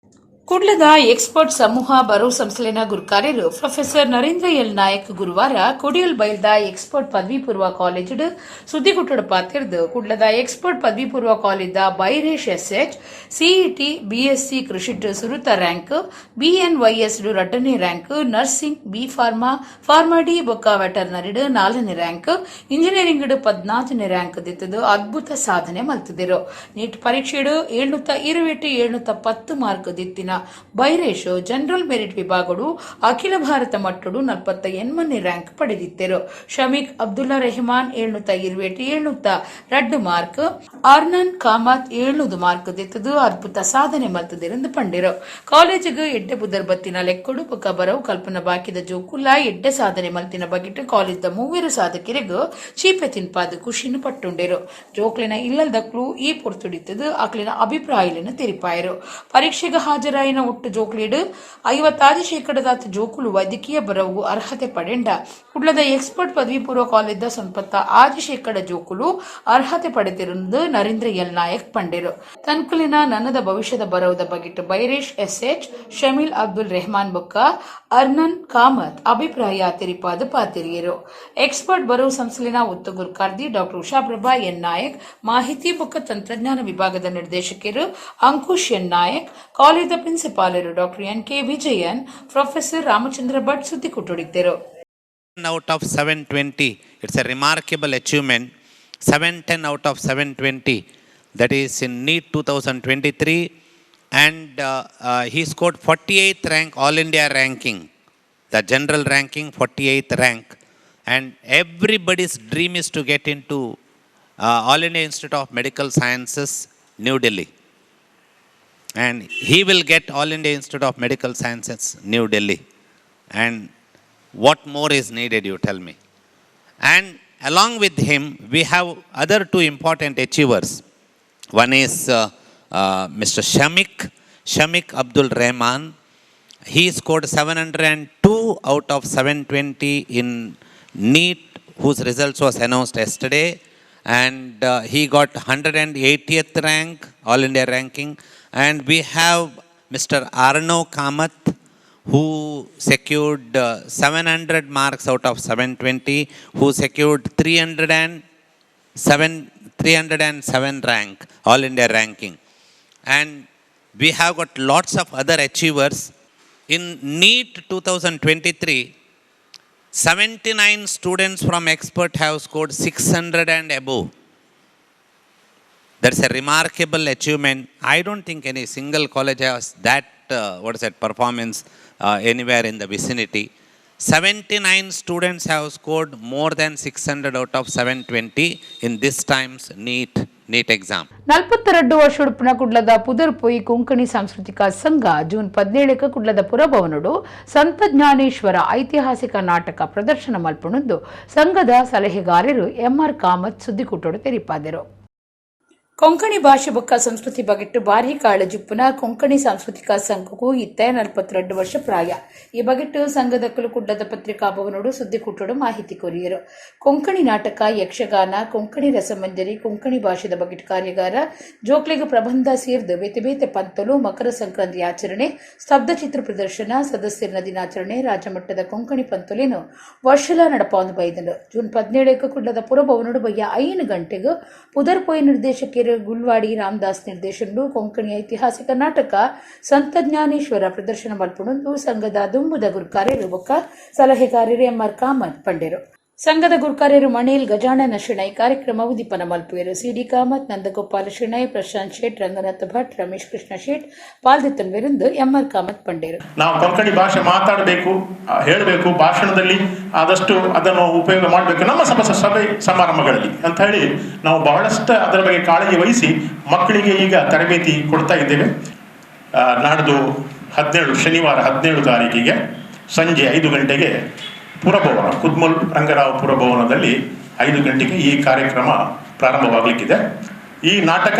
ಕುಡ್ಲದ ಎಕ್ಸ್ಪರ್ಟ್ ಸಮೂಹ ಬರೋ ಸಂಸ್ಥೆನ ಗುರುಕಾರ್ಯರು ಪ್ರೊಫೆಸರ್ ನರೇಂದ್ರ ಎಲ್ ನಾಯಕ್ ಗುರುವಾರ ಕೊಡಿಯಲ್ ಬೈಲ್ದ ಎಕ್ಸ್ಪರ್ಟ್ ಪದವಿ ಪೂರ್ವ ಕಾಲೇಜಿಡ್ ಸುದ್ದಿಗುಟ್ಟಡ ಪಾತಿರ್ದು ಕುಡ್ಲದ ಎಕ್ಸ್ಪರ್ಟ್ ಪದವಿ ಪೂರ್ವ ಕಾಲೇಜ್ದ ಬೈರೇಶ್ ಎಸ್ಎಚ್ ಸಿಇಟಿ ಬಿಎಸ್ಸಿ ಕೃಷಿಟ್ ಸುರುತ ರ್ಯಾಂಕ್, ಬಿಎನ್ವೈಎಸ್ ರಡ್ಡನೇ rank, nursing, B pharma, pharma D ಬೊಕ್ಕ ವೆಟರ್ನರಿಡ್ ನಾಲ್ಕನೇ ರ್ಯಾಂಕ್, ಇಂಜಿನಿಯರಿಂಗ್ 14ನೇ ರ್ಯಾಂಕ್ ದಿತ್ತದು ಅದ್ಭುತ ಸಾಧನೆ ಮಲ್ತಿದ್ದರು. ನೀಟ್ ಪರೀಕ್ಷೆಡು 728 710 ಮಾರ್ಕ್ ದಿತ್ತಿನ ಬೈರೇಶ್ ಜನರಲ್ ಮೆರಿಟ್ ವಿಭಾಗಡು ಅಖಿಲ ಭಾರತ ಮಟ್ಟಡು 48ನೇ ರ್ಯಾಂಕ್ ಪಡೆದಿದ್ದರು. ಶಮೀಕ್ ಅಬ್ದುಲ್ಲಾ ರೆಹಮಾನ್ 728 702 ಮಾರ್ಕ್, ಅರ್ನನ್ ಕಾಮತ್ 700 ಮಾರ್ಕ್ ದಿತ್ತದು ಅದ್ಭುತ ಸಾಧನೆ ಮಲ್ತದಿರೆಂದು ಪಂಡಿರು. ಕಾಲೇಜಿಗೆ ಎಡ್ಡೆ ಬುದರ್ ಬತ್ತಿನ ಲೆಕ್ಕಡು ಬೊಕ್ಕ ಬರವು ಕಲ್ಪನ ಬಾಕಿದ ಜೋಕುಲ ಎಡ್ಡೆ ಸಾಧನೆ ಮಲ್ತಿನ ಬಗಿಟ್ಟು ಕಾಲೇಜ್ದ ಮೂವೆರು ಸಾಧಕರಿಗೂ ಚೀಪೆ ತಿನ್ಪಾದ ಖುಷಿನು ಪಟ್ಟುಂಡಿರು. ಜೋಕ್ಲಿನ ಇಲ್ಲಲ್ದಕ್ಲು ಈ ಪೊರ್ತುಡಿತ್ತದು ಅಕ್ಲಿನ ಅಭಿಪ್ರಾಯలను ತೆರಿಪಾಯರು. ಪರೀಕ್ಷೆಗೆ ಹಾಜರಾಯಿನ ಒಟ್ಟು ಜೋಕ್ಲಿಡು 56 ಶೇಕಡದಾತ್ ಜೋಕುಲು ವೈದ್ಯಕೀಯ ಬರವು ಅರ್ಹತೆ ಪಡೆಂಡ ಕುಡ್ಲದ ಎಕ್ಸ್ಪರ್ಟ್ ಪದವಿ ಪೂರ್ವ ಕಾಲೇಜ್ದ 96% ಜೋಕುಲು ಅರ್ಹತೆ ಪಡೆದಿರುವುದು ನರೇಂದ್ರ ಎಲ್ ನಾಯಕ್ ಪಂಡೆರು. ತನ್ಕುಲಿನ ನನ್ನದ ಭವಿಷ್ಯದ ಬರವುದ ಬಗಿಟ್ಟು ಬೈರೇಶ್ ಎಸ್ಎಚ್, ಶಮೀಲ್ ಅಬ್ದುಲ್ ರೆಹಮಾನ್ ಬೊಕ್ಕ ಅರ್ನನ್ ಕಾಮತ್ ಅಭಿಪ್ರಾಯ ತೆರಿಪಾದ ಪಾತಿರಿಯರು. ಎಕ್ಸ್ಪರ್ಟ್ ಬರವು ಸಂಸ್ಥೆಲಿನ ಉತ್ತ ಗುರುಕಾರ್ದಿ ಡಾಕ್ಟರ್ ಉಷಾಪ್ರಭಾ ಎನ್ ನಾಯಕ್, ಮಾಹಿತಿ ಬೊಕ್ಕ ತಂತ್ರಜ್ಞಾನ ವಿಭಾಗದ ನಿರ್ದೇಶಕರು ಅಂಕುಶ್ ಎನ್ Nayak, ಕಾಲೇಜದ ಪ್ರಿನ್ಸಿಪಾಲರು doctor N K Vijayan, professor Ramachandra Bhat ಸುದ್ದಿ ಕೊಟ್ಟುಡಿದ್ದರು. Out of 720, it's a remarkable achievement. 710 out of 720, that is in NEET 2023, and he scored 48th rank All India ranking, the general ranking, 48th rank. And everybody's dream is to get into All India Institute of Medical Sciences, New Delhi, and he will get All India Institute of Medical Sciences, New Delhi. And what more is needed, you tell me? And along with him, we have other two important achievers. One is Mr. Shamik Abdul Rahman. He scored 702 out of 720 in NEET, whose results was announced yesterday. And he got 180th rank, All India ranking. And we have Mr. Arno Kamath, who secured 700 marks out of 720, who secured 307 rank, All India ranking. And we have got lots of other achievers. In NEET 2023, 79 students from Expert have scored 600 and above. That's a remarkable achievement. I don't think any single college has that, what is that, performance anywhere in the vicinity. 79 students have scored more than 600 out of 720 in this time's NEET exam. 42 ವರ್ಷುಡುಪುನ ಕುಡ್ಲದ ಪುದರ್ಪೊಯಿ ಕೊಂಕಣಿ ಸಾಂಸ್ಕೃತಿಕ ಸಂಘ ಜೂನ್ 17ಕ್ಕೆ ಕುಡ್ಲದ ಪುರಭವನಡು ಸಂತ ಜ್ಞಾನೇಶ್ವರ ಐತಿಹಾಸಿಕ ನಾಟಕ ಪ್ರದರ್ಶನ ಮಲ್ಪುಣದ್ದು ಸಂಘದ ಸಲಹೆಗಾರರು ಎಂಆರ್ ಕಾಮತ್ ಸುದ್ದಿಕೂಟೋಡು ತೆರಿಪಾದರು. ಕೊಂಕಣಿ ಭಾಷೆ ಬೊಕ್ಕ ಸಂಸ್ಕೃತಿ ಬಗೆಟ್ಟು ಭಾರಿ ಕಾಳಜಿಪ್ಪುನ ಕೊಂಕಣಿ ಸಾಂಸ್ಕೃತಿಕ ಸಂಘಕ್ಕೂ ಇತ್ತೆ 42 ವರ್ಷ ಪ್ರಾಯ. ಈ ಬಗೆಟ್ಟು ಸಂಘದಕ್ಕಲು ಕುಡ್ಲದ ಪತ್ರಿಕಾ ಭವನೋಡು ಸುದ್ದಿಕೂಟೋಡು ಮಾಹಿತಿ ಕೊರಿಯರು. ಕೊಂಕಣಿ ನಾಟಕ, ಯಕ್ಷಗಾನ, ಕೊಂಕಣಿ ರಸಮಂಜರಿ, ಕೊಂಕಣಿ ಭಾಷೆದ ಬಗೆಟ್ ಕಾರ್ಯಾಗಾರ, ಜೋಕ್ಲೆಗ್ ಪ್ರಬಂಧ ಸೇರ್ದು ಬೇತೆ ಬೇತೆ ಪಂತಲು, ಮಕರ ಸಂಕ್ರಾಂತಿ ಆಚರಣೆ, ಸ್ತಬ್ಧ ಚಿತ್ರ ಪ್ರದರ್ಶನ, ಸದಸ್ಯರ ದಿನಾಚರಣೆ, ರಾಜ್ಯಮಟ್ಟದ ಕೊಂಕಣಿ ಪಂತುಲೇನು ವರ್ಷಲ ನಡಪಾಂದು ಬೈದನು. ಜೂನ್ 17ಕ್ಕೆ ಕುಡ್ಲದ ಪುರಭವನೋಡು ಬಯ್ಯ 5 ಗಂಟೆಗೆ ಪುದರ್ಪೊಯಿ ನಿರ್ದೇಶಕರು ಗುಲ್ವಾಡಿ ರಾಮದಾಸ್ ನಿರ್ದೇಶನರು ಕೊಂಕಣಿ ಐತಿಹಾಸಿಕ ನಾಟಕ ಸಂತ ಜ್ಞಾನೇಶ್ವರ ಪ್ರದರ್ಶನ ಮಲ್ಪುಣಂದು ಸಂಘದ ದುಂಬುದ ಗುರುಕಾರ್ಯರು ಬೊಕ್ಕ ಸಲಹೆಗಾರರು ಎಂಆರ್ ಕಾಮತ್ ಪಂಡೆರು. ಸಂಘದ ಗುರುಕಾರ್ಯರು ಮಣೇಲ್ ಗಜಾನನ ಶೆಣೈ ಕಾರ್ಯಕ್ರಮ ಉದ್ದೀಪನ ಮಲ್ಪುವೆರು. ಸಿಡಿ ಕಾಮತ್, ನಂದಗೋಪಾಲ ಶೆಣೈ, ಪ್ರಶಾಂತ್ ಶೇಟ್, ರಂಗನಾಥ ಭಟ್, ರಮೇಶ್ ಕೃಷ್ಣ ಶೇಟ್ ಪಾಲ್ದಿತ್ತನ್ವೆರೆಂದು ಎಂಆರ್ ಕಾಮತ್ ಪಂಡೇರು. ನಾವು ಕೊಂಕಣಿ ಭಾಷೆ ಮಾತಾಡಬೇಕು, ಹೇಳಬೇಕು, ಭಾಷಣದಲ್ಲಿ ಆದಷ್ಟು ಅದನ್ನು ಉಪಯೋಗ ಮಾಡಬೇಕು ನಮ್ಮ ಸಭೆ ಸಭೆ ಸಮಾರಂಭಗಳಲ್ಲಿ ಅಂತ ಹೇಳಿ ನಾವು ಬಹಳಷ್ಟು ಅದರ ಬಗ್ಗೆ ಕಾಳಜಿ ವಹಿಸಿ ಮಕ್ಕಳಿಗೆ ಈಗ ತರಬೇತಿ ಕೊಡ್ತಾ ಇದ್ದೇವೆ. ನಾಡ್ದು 17, ಶನಿವಾರ 17 ತಾರೀಕಿಗೆ ಸಂಜೆ 5 ಗಂಟೆಗೆ ಪುರಭವನ, ಕುದ್ಮುಲ್ ರಂಗರಾವ್ ಪುರಭವನದಲ್ಲಿ 5 ಗಂಟೆಗೆ ಈ ಕಾರ್ಯಕ್ರಮ ಪ್ರಾರಂಭವಾಗಲಿಕ್ಕಿದೆ. ಈ ನಾಟಕ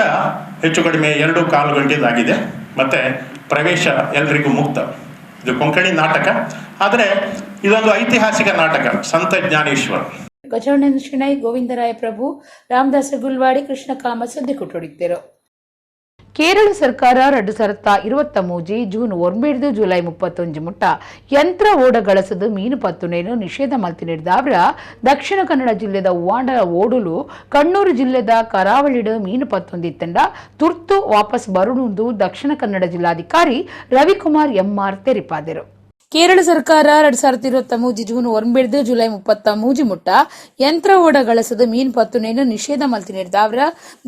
ಹೆಚ್ಚು ಕಡಿಮೆ 2.25 ಗಂಟೆದಾಗಿದೆ ಮತ್ತು ಪ್ರವೇಶ ಎಲ್ರಿಗೂ ಮುಕ್ತ. ಇದು ಕೊಂಕಣಿ ನಾಟಕ, ಆದರೆ ಇದೊಂದು ಐತಿಹಾಸಿಕ ನಾಟಕ, ಸಂತ ಜ್ಞಾನೇಶ್ವರ. ಗಜಾನನ ಶೆಣೈ, ಗೋವಿಂದರಾಯ ಪ್ರಭು, ರಾಮದಾಸ ಗುಲ್ವಾಡಿ, ಕೃಷ್ಣ ಕಾಮತ್ ಸುದ್ದಿ ಕೊಟ್ಟೊಡಿದ್ದರು. ಕೇರಳ ಸರ್ಕಾರ 2023 ಜೂನ್ 9 ಜುಲೈ 31 ಮುಟ್ಟ ಯಂತ್ರ ಓಡ ಗಳಸದು ಮೀನು ಪತ್ತುನೇನು ನಿಷೇಧ ಮಲ್ತಿನಿಡ್ದಾವ್ರ ದಕ್ಷಿಣ ಕನ್ನಡ ಜಿಲ್ಲೆದ ಉವಾಂಡರ ಓಡುಲು ಕಣ್ಣೂರು ಜಿಲ್ಲೆದ ಕರಾವಳಿಡು ಮೀನು ಪತ್ತೊಂದಿತ್ತಂಡ ತುರ್ತು ವಾಪಸ್ ಬರುಣುಂದು ದಕ್ಷಿಣ ಕನ್ನಡ ಜಿಲ್ಲಾಧಿಕಾರಿ ರವಿಕುಮಾರ್ ಎಂಆರ್ ತೆರಿಪಾದರು. ಕೇರಳ ಸರ್ಕಾರ 2023 ಜೂನ್ 9 ಜುಲೈ 33 ಮುಟ್ಟ ಯಂತ್ರ ಓಡ ಗಳಸದ ಮೀನು ಪತ್ತುನೇನು ನಿಷೇಧ ಮಲ್ತಿನಿಡ್ದಾವ್ರ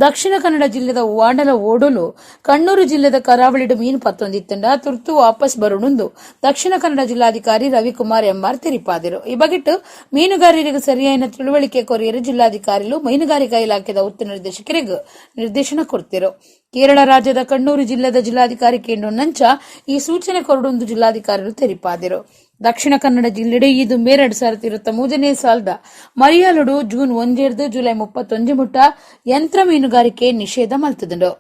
ದಕ್ಷಿಣ ಕನ್ನಡ ಜಿಲ್ಲೆದ ವಾಂಡಲ ಓಡಲು ಕಣ್ಣೂರು ಜಿಲ್ಲೆದ ಕರಾವಳಿಡು ಮೀನು ಪತ್ತೊಂದಿತ್ತಂಡ ತುರ್ತು ವಾಪಸ್ ಬರುಣುಂದು ದಕ್ಷಿಣ ಕನ್ನಡ ಜಿಲ್ಲಾಧಿಕಾರಿ ರವಿಕುಮಾರ್ ಎಂಆರ್ ತೆರಿಪಾದರು. ಈ ಬಗೆಟ್ ಮೀನುಗಾರರಿಗೆ ಸರಿಯಾದ ತಿಳುವಳಿಕೆ ಕೊರಿಯರು ಜಿಲ್ಲಾಧಿಕಾರಿಗಳು ಮೀನುಗಾರಿಕಾ ಇಲಾಖೆದ ಉತ್ತ ನಿರ್ದೇಶಕರಿಗೆ ನಿರ್ದೇಶನ ಕೊಡ್ತಿರು. ಕೇರಳ ರಾಜ್ಯದ ಕಣ್ಣೂರು ಜಿಲ್ಲೆದ ಜಿಲ್ಲಾಧಿಕಾರಿ ಕೇಂದ್ರ ಈ ಸೂಚನೆ ಕೊರಡೊಂದು ಜಿಲ್ಲಾಧಿಕಾರಿಗಳು ತೆರಿಪಾದರು. ದಕ್ಷಿಣ ಕನ್ನಡ ಜಿಲ್ಲೆಡೆ ಈ ದುಂಬೆ 2023ನೇ ಸಾಲದ ಮರಿಯಾಲುಡು ಜೂನ್ 1 ಜುಲೈ 31 ಮುಟ್ಟ ಯಂತ್ರ ಮೀನುಗಾರಿಕೆ ನಿಷೇಧ ಮಲ್ತದುಂಡು.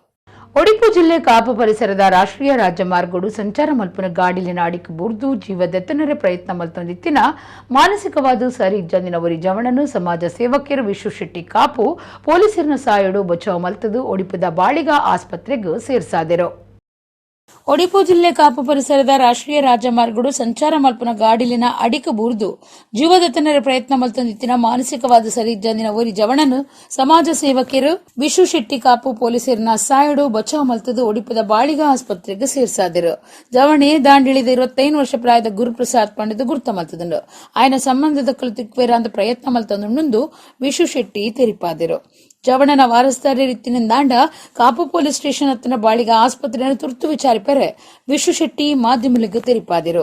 ಒಡಿಪು ಜಿಲ್ಲೆ ಕಾಪು ಪರಿಸರದ ರಾಷ್ಟ್ರೀಯ ರಾಜ್ಯ ಮಾರ್ಗಡು ಸಂಚಾರ ಮಲ್ಪುನ ಗಾಡಿಲಿನ ಅಡಿಕ್ ಬುರ್ದು ಜೀವದೆತ್ತನರೆ ಪ್ರಯತ್ನ ಮಲ್ತೊಂದಿತ್ತಿನ ಮಾನಸಿಕವಾದ ಸರಿ ಇಜ್ಜಂದಿನ ಒರಿ ಜವಣನು ಸಮಾಜ ಸೇವಕಿಯರು ವಿಶ್ವ ಶೆಟ್ಟಿ ಕಾಪು ಪೊಲೀಸರನ ಸಾಯೋಡು ಬಚಾವ್ ಮಲ್ತದು ಒಡಿಪುದ ಬಾಳಿಗ ಆಸ್ಪತ್ರೆಗೆ ಸೇರ್ಸಾದರು. ಒಡಿಪು ಜಿಲ್ಲೆ ಕಾಪು ಪರಿಸರದ ರಾಷ್ಟ್ರೀಯ ರಾಜಮಾರ್ಗಡು ಸಂಚಾರ ಮಲ್ಪುನ ಗಾಡಿಲಿನ ಅಡಿಕ ಬೂರ್ದು ಜೀವದತ್ತನರ ಪ್ರಯತ್ನ ಮಲ್ತೊಂದಿತ್ತಿನ ಮಾನಸಿಕವಾದ ಸರಿ ಇಜ್ಜಂದಿನ ಒರಿ ಜವಣನು ಸಮಾಜ ಸೇವಕಿಯರು ವಿಶು ಶೆಟ್ಟಿ ಕಾಪು ಪೊಲೀಸರನ ಸಾಯಡು ಬಚಾವ್ ಮಲ್ತದು ಒಡಿಪುದ ಬಾಳಿಗ ಆಸ್ಪತ್ರೆಗೆ ಸೇರ್ಸಾದರು. ಜವಣೆ ದಾಂಡಿಳಿದ 25 ವರ್ಷ ಪ್ರಾಯದ ಗುರುಪ್ರಸಾದ್ ಪಂಡಿತ ಗುರ್ತ ಮಲ್ತದಂಡು ಆಯನ ಸಂಬಂಧದ ಕಲು ಅಂದ ಪ್ರಯತ್ನ ಮಲ್ತಂದು ವಿಶು ಶೆಟ್ಟಿ ತೆರಿಪಾದರು. ಜವಣನ ವಾರಸ್ದಾರಿ ರೀತಿನಿಂದಾಂಡ ಕಾಪು ಪೊಲೀಸ್ ಸ್ಟೇಷನ್ ಹತ್ತಿನ ಬಾಳಿಗ ಆಸ್ಪತ್ರೆಯನ್ನು ತುರ್ತು ವಿಚಾರಿಪರೆ ವಿಶು ಶೆಟ್ಟಿ ಮಾಧ್ಯಮಗಳಿಗೆ ತೆರಿಪಾದಿರು.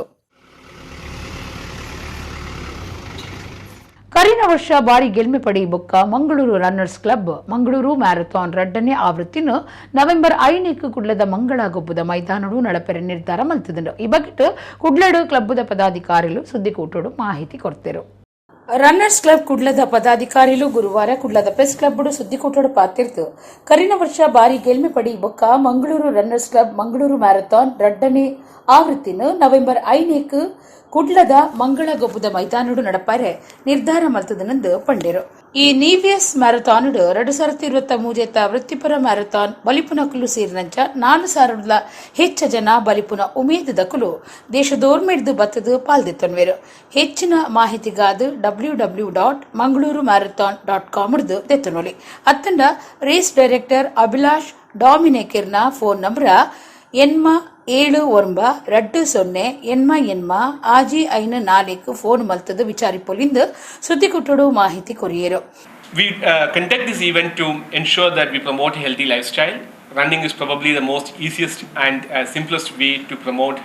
ಕರಿನ ವರ್ಷ ಬಾರಿ ಗೆಲ್ಮೆ ಪಡಿ ಬೊಕ್ಕ Mangaluru runners club Mangaluru marathon ರಡ್ಡನೇ ಆವೃತ್ತಿನ ನವೆಂಬರ್ 5 ಕುಡ್ಲದ ಮಂಗಳಗೊಬ್ಬದ ಮೈದಾನಡು ನಡಪೆರೆ ನಿರ್ಧಾರ ಮಲ್ತದಂಡು. ಈ ಬಗ್ಗೆ ಕುಡ್ಲಡು ಕ್ಲಬ್ದ ಪದಾಧಿಕಾರಿಗಳು ಸುದ್ದಿಕೂಟಡು ಮಾಹಿತಿ ಕೊಡ್ತಿರು. ರನ್ನರ್ಸ್ ಕ್ಲಬ್ ಕುಡ್ಲದ ಪದಾಧಿಕಾರಿಗಳು ಗುರುವಾರ ಕುಡ್ಲದ ಪ್ರೆಸ್ ಕ್ಲಬ್ ಸುದ್ದಿಕೂಟಡು ಪಾತಿರ್ತು ಕರಿನ ವರ್ಷ ಬಾರಿ ಗೆಲ್ಮೆ ಪಡಿ ಬೊಕ್ಕ Mangaluru runners club Mangaluru marathon ರಡ್ಡನೇ ಆವೃತ್ತಿನ ನವೆಂಬರ್ 5 ಕುಡ್ಲದ ಮಂಗಳಗೊಬ್ಬದ ಮೈದಾನಡು ನಡಪಾರೆ ನಿರ್ಧಾರ ಮಲ್ತದನೆಂದು ಪಂಡಿರು. ಈ ನೀವಿಯಸ್ ಮ್ಯಾರಥಾನ್ 2023 ವೃತ್ತಿಪರ ಮ್ಯಾರಥಾನ್ ಬಲಿಪುನಕುಲು ಸೇರಿನಂಚ 4,000 ಹೆಚ್ಚ ಜನ ಬಲಿಪುನ ಉಮೇದದಕುಲು ದೇಶದೋರ್ಮೆಡ್ದು ಬತ್ತದು ಪಾಲ್ದೆತ್ತೊನ್ವೆರು. ಹೆಚ್ಚಿನ ಮಾಹಿತಿಗಾದ www.mangalurumarathon.com ದೆತ್ತನೊಲಿ. ಅತ್ತಂಡ ರೇಸ್ ಡೈರೆಕ್ಟರ್ ಅಭಿಲಾಷ್ ಡಾಮಿನೇಕಿರ್ನ ಫೋನ್ ನಂಬರ್ 879 20 88 6 5 4 ಫೋನ್ ಮಲ್ತದ ವಿಚಾರಿಪೊಲಿಂದ ಸುದ್ದಿಕುಟ್ಟಡು ಮಾಹಿತಿ ಕೊರಿಯರು. We conduct this event to ensure that we promote a healthy lifestyle. Running is probably the most easiest and simplest way to promote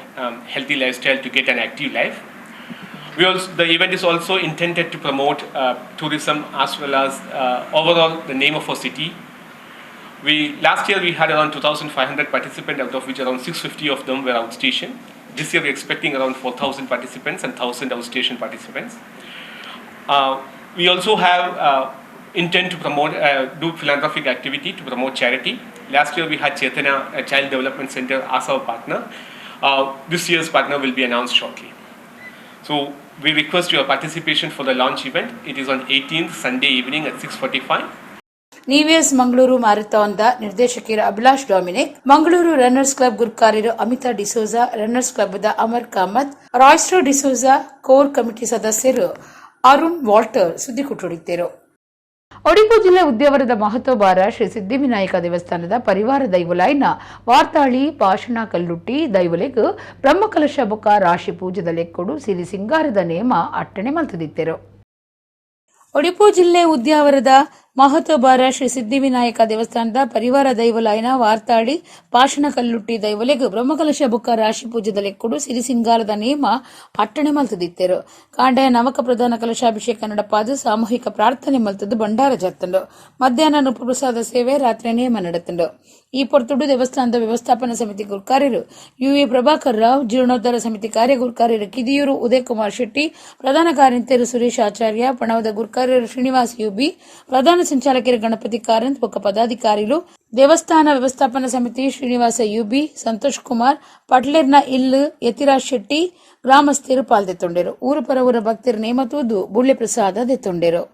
healthy lifestyle, to get an active life. The event is also intended to promote tourism as well as overall the name of our city. Last year we had around 2,500 participants, out of which around 650 of them were outstation. This year we are expecting around 4,000 participants and 1,000 outstation participants. We also have intent to promote, do philanthropic activity to promote charity. Last year we had Chetana Child Development Center as our partner. This year's partner will be announced shortly. So we request your participation for the launch event. It is on 18th Sunday evening at 6:45. ನೀವಿಯಸ್ ಮಂಗಳೂರು ಮ್ಯಾರಥಾನ್ದ ನಿರ್ದೇಶಕಿಯರು Abhilash Dominic, Mangaluru runners club ಗುರ್ಕಾರ್ಯರು Amitha D'Souza, runners ಕ್ಲಬ್ದ Amar Kamath, Royster D'Souza, core committee ಸದಸ್ಯರು Arun Walter ಸುದ್ದಿಕೂಟಡಿದ್ದರು. Odipu ಜಿಲ್ಲೆ ಉದ್ಯಾವರದ ಮಹತ್ವಬಾರ ಶ್ರೀ ಸಿದ್ಧಿವಿನಾಯಕ ದೇವಸ್ಥಾನದ ಪರಿವಾರ ದೈವಲಾಯ್ನ ವಾರ್ತಾಳಿ ಪಾಷಣ ಕಲ್ಲುಟ್ಟಿ ದೈವಲೆಗ್ ಬ್ರಹ್ಮಕಲಶ ಬೊಕ್ಕ ರಾಶಿ ಪೂಜೆದ ಲೆಕ್ಕೊಡು ಸಿರಿ ಸಿಂಗಾರದ ನೇಮ ಅಟ್ಟಣೆ ಮಲ್ತದಿತ್ತೆರು. ಒಡಿಪು ಜಿಲ್ಲೆ ಉದ್ಯಾವರದ ಮಹತ್ವಬಾರ ಶ್ರೀ ಸಿದ್ಧಿವಿನಾಯಕ ದೇವಸ್ಥಾನದ ಪರಿವಾರ ದೈವಲಾಯನ ವಾರ್ತಾಳಿ ಪಾಷಣ ಕಲ್ಲುಟ್ಟಿ ದೈವಲೆಗ್ ಬ್ರಹ್ಮಕಲಶ ಬುಕ್ಕ ರಾಶಿ ಪೂಜೆದ ಲೆಕ್ಕುಡು ಸಿರಿಸಿಂಗಾರದ ನೇಮ ಅಟ್ಟಣೆ ಮಲ್ತದಿತ್ತೆರು. ಕಾಂಡೆ ನವಕ ಪ್ರಧಾನ ಕಲಶಾಭಿಷೇಕ ನಡಪಾದು ಸಾಮೂಹಿಕ ಪ್ರಾರ್ಥನೆ ಮಲ್ತದ್ದು ಭಂಡಾರ ಜತ್ತಂಡು. ಮಧ್ಯಾಹ್ನ ನುಪ್ಪುಪ್ರಸಾದ ಸೇವೆ, ರಾತ್ರಿ ನೇಮ ನಡೆತಂಡು. ಈ ಪೊರ್ತುಡು ದೇವಸ್ಥಾನದ ವ್ಯವಸ್ಥಾಪನಾ ಸಮಿತಿ ಗುರ್ಕಾರ್ಯರು ಯುಎ ಪ್ರಭಾಕರ್ ರಾವ್, ಜೀರ್ಣೋದ್ಧಾರ ಸಮಿತಿ ಕಾರ್ಯಗುರ್ಕಾರ್ಯರು ಕಿದಿಯೂರು ಉದಯಕುಮಾರ್ ಶೆಟ್ಟಿ, ಪ್ರಧಾನ ಕಾರ್ಯಂತೆಯರು ಸುರೇಶ್ ಆಚಾರ್ಯ, ಪಣವದ ಗುರ್ಕಾರ್ಯರು ಶ್ರೀನಿವಾಸ್ ಯುಬಿ, ಪ್ರಧಾನ ಸಂಚಾಲಕರು ಗಣಪತಿ ಕಾರಂತ್ ಬೊಕ್ಕ ಪದಾಧಿಕಾರಿಲು, ದೇವಸ್ಥಾನ ವ್ಯವಸ್ಥಾಪನಾ ಸಮಿತಿ ಶ್ರೀನಿವಾಸ ಯುಬಿ, ಸಂತೋಷ್ ಕುಮಾರ್, ಪಟ್ಲೇರ್ನ ಇಲ್ಲು ಯತಿರಾಜ್ ಶೆಟ್ಟಿ ಗ್ರಾಮಸ್ಥರು ಪಾಲ್ದೆತ್ತೊಂಡೆರು. ಊರು ಪರವೂರ ಭಕ್ತರು ನೇಮತೂದು ಬುಳ್ಳೆ ಪ್ರಸಾದ ದೆತ್ತೊಂಡೆರು.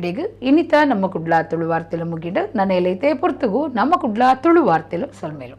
ಇಡೆಗ್ ಇನಿತ ನಮ್ಮ ಕುಡ್ಲ ತುಳು ವಾರ್ತೆಲು ಮುಗಿಂಡ್. ನನ ಎಲೈತೆ ಪೊರ್ತುಗು ನಮ್ಮ ಕುಡ್ಲ ತುಳು ವಾರ್ತೆಲು. ಸೊಲ್ಮೆಲು.